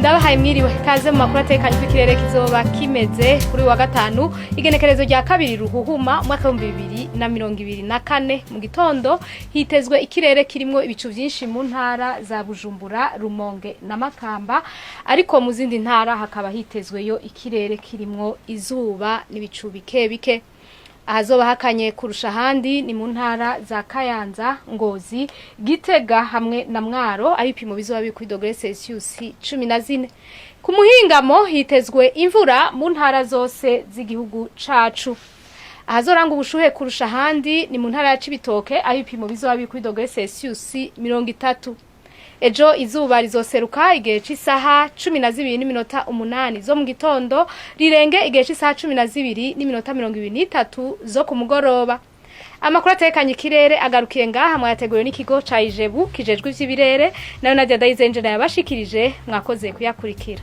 Ndabahaye mwiriwe, kaze mu makuru atekanye uko ikirere kizoba kimeze kuri wa gatanu, igenekerezo rya 2 Ruhuhuma, umwaka w'2024. Mu gitondo hitezwe ikirere kirimwo ibicu vyinshi mu ntara za Bujumbura, Rumonge na Makamba, ariko mu zindi ntara hakaba hitezweyo ikirere kirimwo izuba n'ibicu bike bike. Ahazoba hakanye kurusha ahandi ni mu ntara za Kayanza, Ngozi, Gitega hamwe na Mwaro, aho ibipimo bizoba biri kuri dogere Celsius 14. Ku muhingamo hitezwe imvura mu ntara zose z'igihugu cacu. Ahazoranga ubushuhe kurusha ahandi ni mu ntara ya Cibitoke, aho ibipimo bizoba biri kuri dogere Celsius 30. Ejo izuba rizoseruka igihe c'isaha 12:08 zo mu gitondo, rirenge igihe c'isaha 12:23 zo ku mugoroba. Amakuru atekanye ikirere agarukiye ngaha. Mwayateguriwe n'ikigo ca Ijebu kijejwe ivy'ibirere, nayo Nadia Ndayizenje yabashikirije. Mwakoze kuyakurikira.